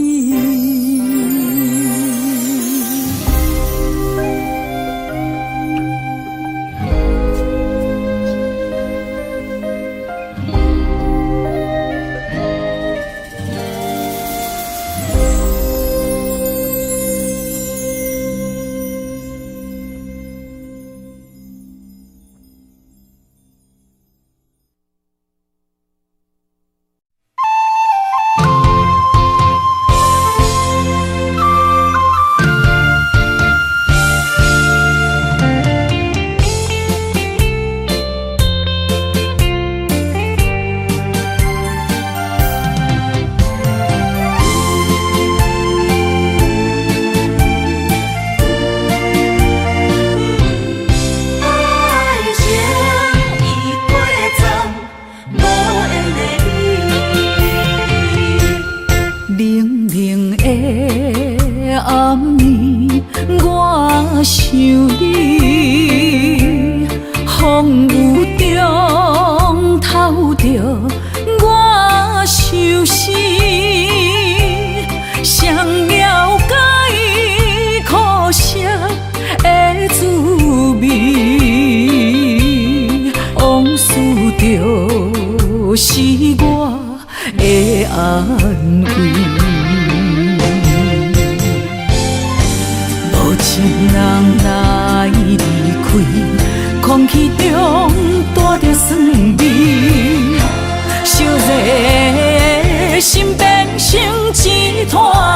愛情已過站，無緣的你。冷冷的暗暝，我想你，風雨中透著我相思，誰了解苦澀的滋味？往事就是我的安慰。無情人來離開，空氣中帶著酸味，燒熱的心變成一灘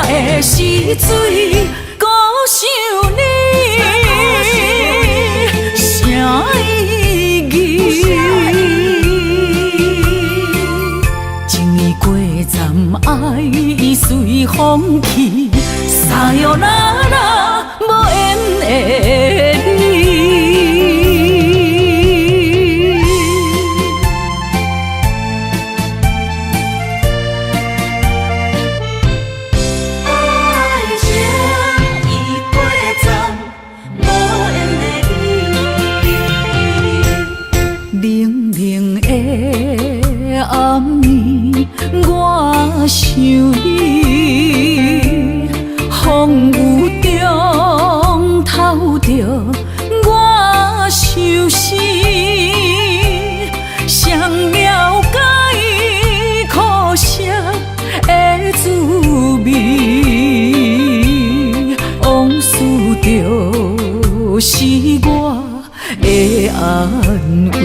的死水，閣想你，啥意義？情已過站，愛已隨風去，撒喲那拉，無緣的你。愛情已過站，無緣的你。冷冷的暗暝，我想你，風雨中透著我相思，誰了解苦澀的滋味？往事就是我的安慰。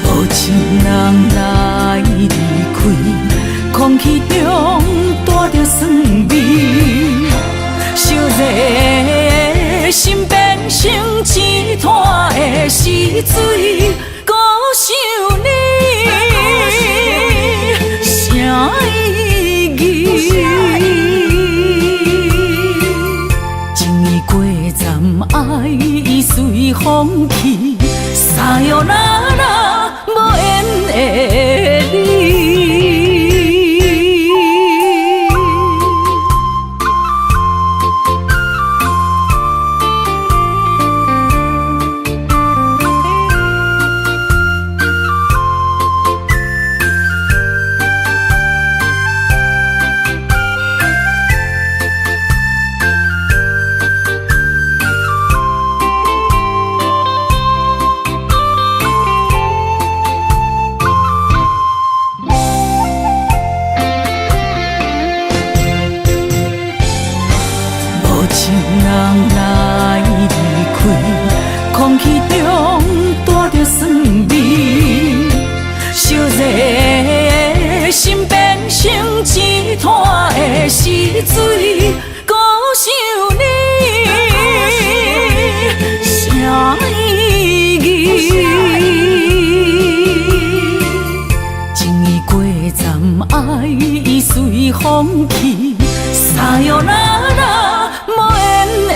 無情人來離開，空氣中帶著酸味，燒熱的心變成一灘的死水，閣想你，啥意義？情已過站，愛已隨風去，撒喲那拉，無緣的你。是水，孤想你，啥意義？情已過站，愛已隨風去，さよなら無緣的